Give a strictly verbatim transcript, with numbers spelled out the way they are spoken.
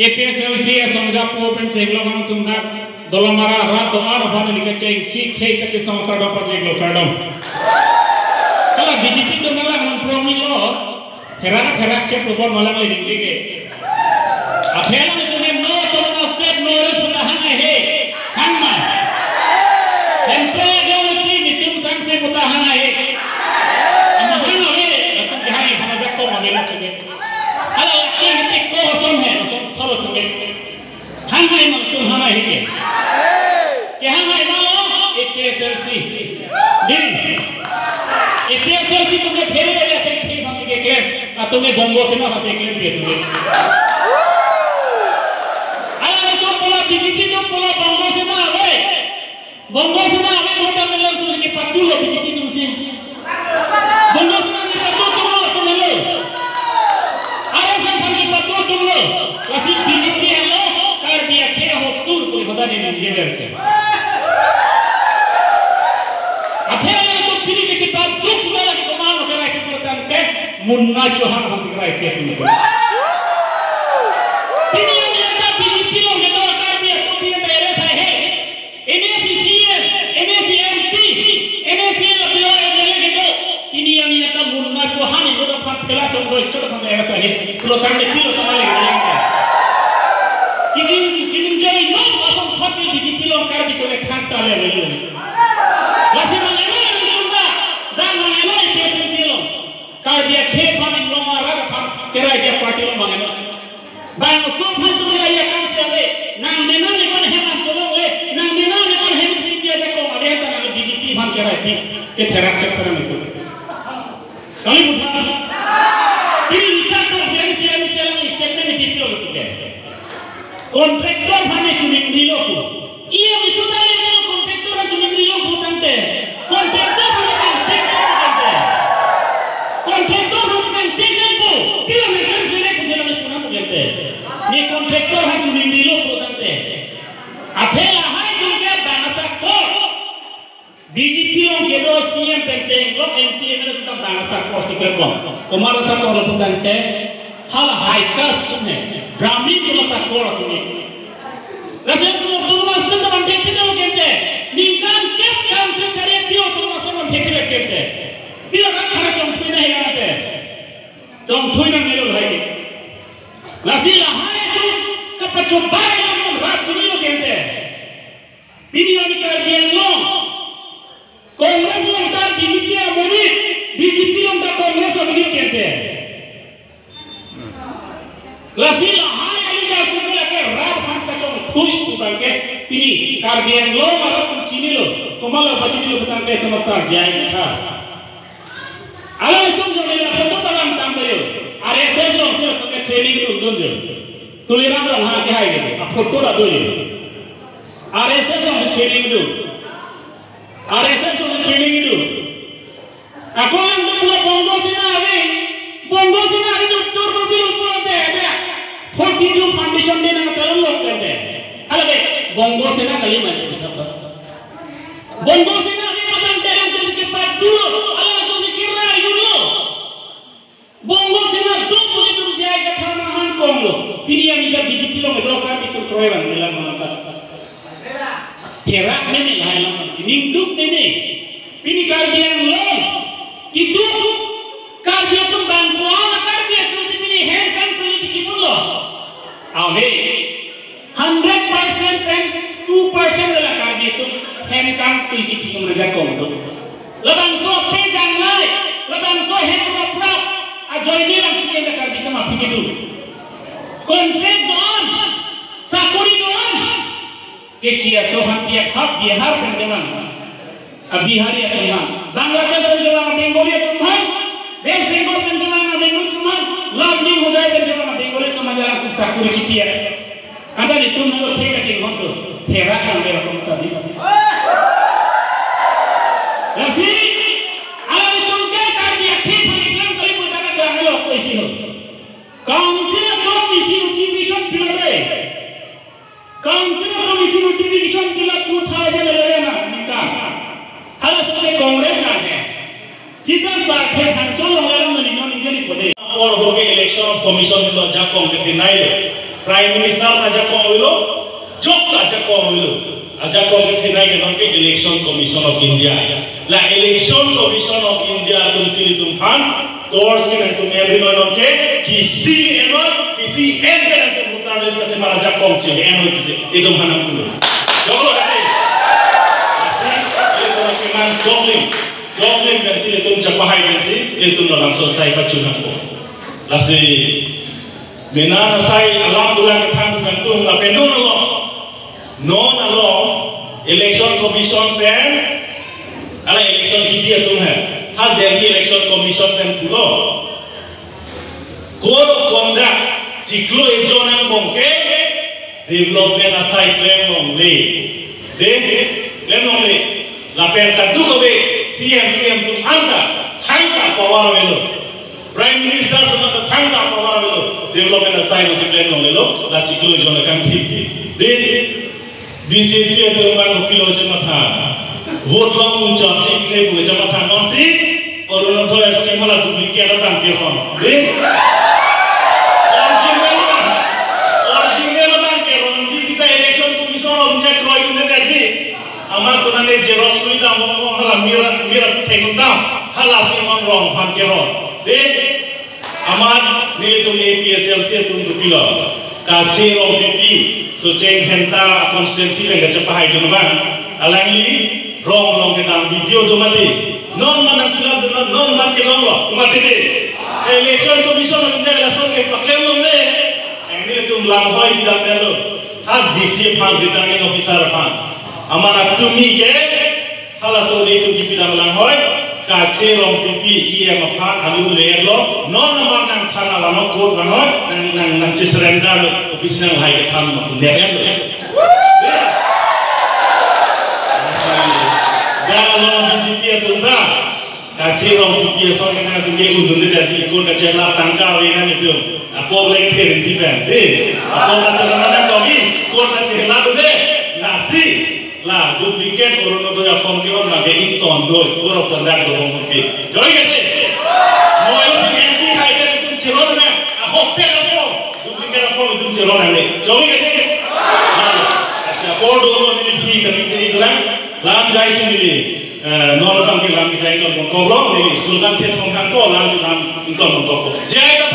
APHLC asongjapo pen chenglok hang tungdak Dolamara rat do-an aphan neli kachengsi khei kachesong kardom pajenglo kardom. Hala BJP atum nanglang nangprong ni lo. Therak therak chepobon malang le ningje ke. Apel nangtum no autonomous state no rest puta hang ahe. Hang ma. Hempe agawati nitum sangse puta hang ahe. Ama hang ahe. Atum kehang iphana jakong ahe la chuke. Hala laki hiti ko ason he, ason thalo chuke. Hang hai ma tum hang hai ke. Kehang hai ma lo, APHLC. Din. APHLC atum ke phere phere atum phere phansi keklem. Atum ke Bongo Sena phansi keklem dia atum ke. Hala atum pulo BJP atum pulo Bongo Sena ave. Bongo Sena ave vote amelang atum ke patulo BJP atumsi. Bongo Sena ke patu atumlo atum helo. RSS ke patu atumlo. Lasi BJP helo Karbi akhei ahotur koi hoda ne ningje ber ke. Akhei atum pini kechipap duk sudah lagi komat lo kerai pipur tangke Munna Chauhan phansi kerai pipur. Pini yang nyata BJP along kedo Karbi atum pini beres ahe. MAC CEM, MAC MP, MAC lapido MLA kedo. Pini yang nyata Munna Chauhan itu dapat kela chongdoi chot dapat era sahit. Pulo tangke pulo tangke lagi yang ke. Kijing kijing jai no asam khot BJP along Karbi kole khang ta le le. Lasi mangelo yang tunda dan mangelo APHLC along. Karbi akhei aphan inglong arat aphan kerai ja party along mangelo. Bangso aphan tu nilai akam si ave. Nang menang ni kon hem an cholong le. Nang menang ni kon hem chini dia jakong ave ta nang BJP aphan kerai pi. Ketherak chak pernah itu. Kali buta. Pini nita ko biar si ave si alang statement di pilo itu ke. Contractor aphan ne chuningri lo pu. Iya bichuta le contractor aphan chuningri lo pu tangte. Contractor aphan ne pangchek lo pu tangte. Contractor aphan pangchek lo pu. Pila mekan pila kusi lo pu nang pu tangte. Ne contractor aphan chuningri lo pu tangte. Athe lahai atum ke bang asakor. BJP along kedo CEM pen chenglok MP MLA atum ta bang asakor si kepon. Komat asakor lo pu tangte hala high caste atum he. Brahmin atum asakor atum he. Lasi atum atum mas atum ta bang thekthek lo kente. Ningkan kep kam se chari pio atum mas atum bang thekthek lo kente. Pio kan khara chongthui nang he kante. Chongthui nang melo hai. Lasi lahai atum kapachobai atum rat churi lo kente. Pini ami Karbi Anglong, Congress along ta BJP amonit, BJP along ta Congress amonit kente. Lasi lahai aling gas ko lake rat aphan kachongthui pu bangke pini Karbi Anglong arat atum chinilo, komat lo pachinilo pu tangte Thomas Sir J I Kathar. Alangtum jole la photo palang tam bayo. RSS along si atum ke training dun dunjo. Tuliram Ronghang kehai ke. A photo ra dunjo. RSS along training dun. RSS along training dun. Ako alangtum pulo Bongo Sena ave. Bongo Sena ave doktor mobil pulo te ave. Forty-two foundation day nang talon lok te. Hala ke Bongo Sena kali mane kita. Bongo Sena ave matang terang atum si kepat dulu, alangtum si kira dulu. Bongo Sena duk atum J I Kathar nang hangkong lo. Pini yang ida BJP along dokar itu kroiran bilang mangkat. Therak mene lahai lam. Ningduk mene. Pini Karbi Anglong. Kiduk Karbi atum bang kuala Karbi atum si pini hem kangtui chiki pulo. Ave. Hundred percent pen two percent la Karbi atum hem kangtui kichi kum raja kong do. Labangso pe janglai, labangso hem rop rop, ajoine lang pi la Karbi atum aphi kedo. Contract do-an, sakori do-an. Kechi aso aphan pi akhap Bihar pen kemang. A Bihari atum aphan, Bangladesh pen kemang, Bengali atum aphan, West Bengal pen kemang, Bengali atum aphan, Lamding Hojai pen kemang, Bengali atum aphan jalan kusakuri chipiak. Kada nitum nalo thek kachinghon tu, therak kan bera kom tadi. Lasi, alangtum ke Karbi akhei phaniklang kali putaka kelang lo koisi ho. Council of Commission Notification Bureau. Council of Commission Notification Bureau two thousand eleven na ningkan. Hala sote Congress na ke. Sita sakhe thanchol long lerang na nino ningje ni kode. Apor hoke election of commission lo jakong ke deny lo. Prime Minister ajakong avelo, jok ajakong avelo. Ajakong ke thinai ke nonke Election Commission of India. La Election Commission of India atumsi ilitum aphan course ke nangtum enri noi nonke, kisi enri, kisi en ke nangtum voter list kasemat ajakong che enri kisi, itum aphan nangtum. Joklo kati. Lasi, itum aphan joklim, joklim pensi itum chepahai pensi, itum labangso asai pachunangpo. Lasi, mena asai alam dolang kethan nangtum lapen non along. Non along Election Commission pen, ala election kipi atum he. Ha Delhi Election Commission pen pulo, Code of Conduct chiklo ejon angbong ke development asai klem longle. De, klem longle. Lapen kadokave C M, P M atum anta, thangta power avelo. Prime Minister atum anta thangta power avelo. Development asai masi klem longlelo, la chiklo ejon akam thip. De, B J P atum abang kopilo chematha. Vote long chapsi ne pu chematha nonsi, Orunodoi scheme hala duplicate abang kerong. De? Original abang, original abang kerongji sita Election Commission of India kroidunde daji. Amat konane xerox lui dam, hala mira, mira thengdam, hala si non rong aphan kerong. De? Amat nelitum A P H L C atum kopilo, Kache Rongpipi, Socheng Dhenta constituency pen kachepahaidun abang, alangli rong along kedam video do mati. Non amat nangsulapdun, non amat kelonglo, mati de. Election Commission of India lason ke paklem longle. Nelitum langhoi bidamlo. Ha D C aphan, returning officer aphan. Amat atum ke, halaso nelitum kipi dam langhoi, Kache Rongpipi E M aphan alu le-etlo, non amat nangthan alanok court vangoi, nang, nang, nangche-surrender lo, office nanglahai kethan ma, ne-etlo. Dak along B J P atum ta, Kache Rongpipi ason ke nangtum ke undunde daji court kachela tangka ave nangtum. Apor le ke perinti pen. De, apor kachela nangtum ke court kachela dunde. Lasi, la duplicate Orunodoi aform ke-ong abang ke ington do, Code of Conduct do hong ke. Joi ke de? Mo yo si M P hai ke itum chelo na, ahok pe aform. Duplicate aform itum chelo nang le. Joi ke de? Acha, apor dolo neli phi kami ke itum lang. Lam jaisi neli, eh, non abang ke lam ke jai non bongkok lo, neli slogan the thongthang ko, lam si lam ington bongkok ko. Jai ka